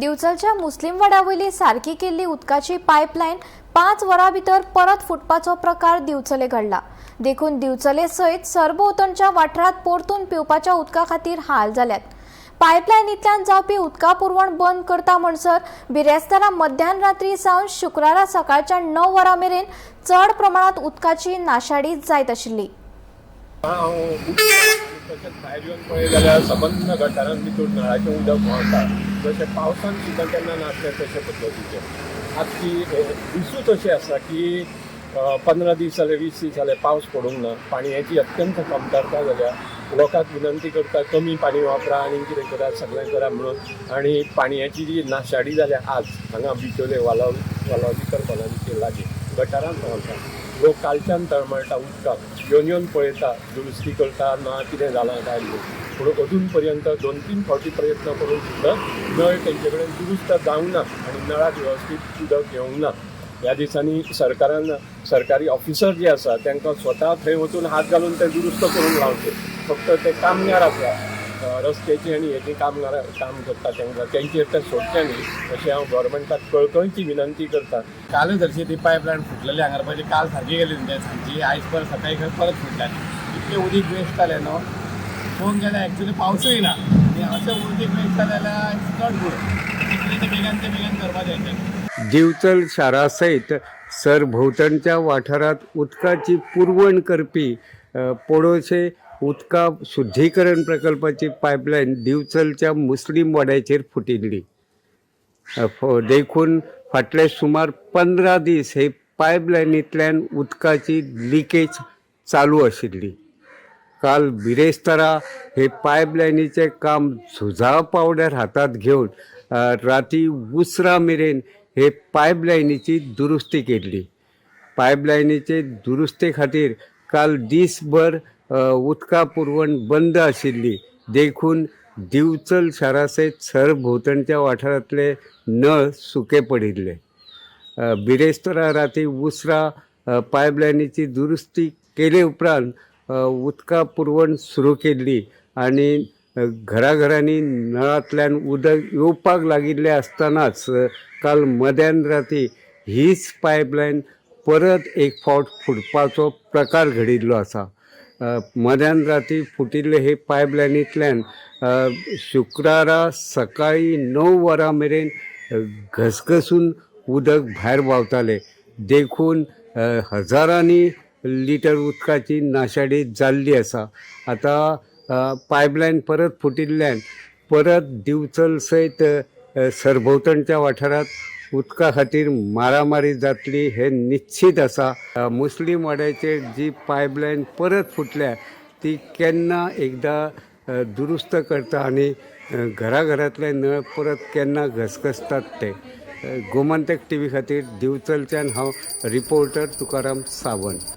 दिवचलच्या मुस्लीम वाड्यावयली सारकी केल्ली उदकाची पायपलायन 5 वरां भितर परत फुटपाचो प्रकार दिवचले घडला. देखून दिवचले सयत सरभोंवतणच्या वाठारांत परतून पिवपाच्या उदका खातीर हाल जाल्यात. पायपलायनींतल्यान जावपी उदका पुरवण बंद करता म्हणसर बिरेस्तारा मध्यान रात्री सावन शुक्रारा सकाळच्या 9 वरां मेरेन चड प्रमाणात उदकाची नाशाडी जायत आशिल्ली. हांव उठलो आनी तशेंच भायर येवन पळयत जाल्यार सबंद गटारान भितर नळाचें उदक व्हांवता, जशें पावसान सुद्दां केन्ना नासलें तशे पद्दतीचें. आज ती दिसूच अशें आसा की 15 दीस जाले, 20 दीस जाले, पावस पडूंक ना. पाणयेची अत्यंत कमतरता जाल्या. लोकांक विनंती करता, कमी पाणी वापरा आनी कितें करा, सगळें करा म्हणून. आनी पाणयाची जी नाशाडी जाल्या आज हांगा बिचोले वालावलीकर कॉलनीचे लागीं गटारान व्हांवता. लोक कालच्यान तळमळटा उदकाक. येवन येवन पळयता, दुरुस्ती करता ना कितें जालां काय म्हणून. पूण अजून पर्यंत दोन तीन फावटी प्रयत्न करून सुद्दां नळ तेंचे कडेन दुरुस्त जावंक ना आनी नळाक वेवस्थीत उदक येवंक ना. ह्या दिसांनी सरकारान सरकारी ऑफिसर जे आसा तांकां स्वता थंय वचून हात घालून ते दुरुस्त करूंक लावचे. फक्त ते कामगार आसा, रस्त्याची आनी हेची कामगार काम करता, तांकां तेंचेर ते सोडचे न्ही अशें हांव गव्हर्मेंटाक कळकळची विनंती करता. कालच हरशी ती पायपलायन फुटलेली हांगर पळय. काल सारकी गेली न्ही सांजची, आयज परत सकाळी खंय परत फुटल्या. इतलें उदीक वेस्ट जालें न्हू. पळोवंक गेल्यार एक्चुली पावसूय ना आनी अशें उदीक वेस्ट जालें जाल्यार it's not good. कितलें ते बेगान ते बेगीन करपाचें हेंच्यांनी. दिवचल शारा सयत सरभोंवतणच्या वाठारांत उदकाची पुरवण करपी पडोसे उदका शुद्धीकरण प्रकल्पाची पायपलायन दिवचलच्या मुस्लीम वाड्याचेर फुटिल्ली. देखून फाटले सुमार 15 दीस हे पायपलायनींतल्यान उदकाची लिकेज चालू आशिल्ली. काल बिरेस्तारा हे पायपलायनीचें काम झुजा पावडर हातांत घेवन राती उसरां मेरेन हे पायपलायनीची दुरुस्ती केल्ली. पायपलायनीचे दुरुस्ते खातीर काल दीसभर उदका पुरवण बंद आशिल्ली. देखून दिवचल शारा सयत सरभोंवतणच्या वाठारांतले नळ सुके पडिल्ले. बिरेस्तारा राती उसरां पायपलायनीची दुरुस्ती केले उपरांत उदका पुरवण सुरू केल्ली आनी घराघरांनी नळांतल्यान उदक येवपाक लागिल्लें आसतनाच काल मध्यान राती हीच पायपलायन परत एक फावट फुटपाचो प्रकार घडिल्लो आसा. मध्यान राती फुटिल्ले हे पायपलायनींतल्यान शुक्रारा सकाळीं 9 वरां मेरेन घसघसून उदक भायर व्हांवतालें. देखून हजारांनी लिटर उदकाची नाशाडी जाल्ली आसा. आतां पायपलायन परत फुटिल्ल्यान परत दिवचल सयत सरभोंवतणच्या वाठारांत उदका खातीर मारामारी जातली हें निश्चीत आसा. मुस्लीम वाड्याचेर जी पायपलायन परत फुटल्या ती केन्ना एकदां दुरुस्त करता आनी घराघरांतले नळ परत केन्ना घसघसतात ते. गोमंतक टीव्ही खातीर दिवचलच्यान हांव रिपोर्टर तुकाराम सावंत.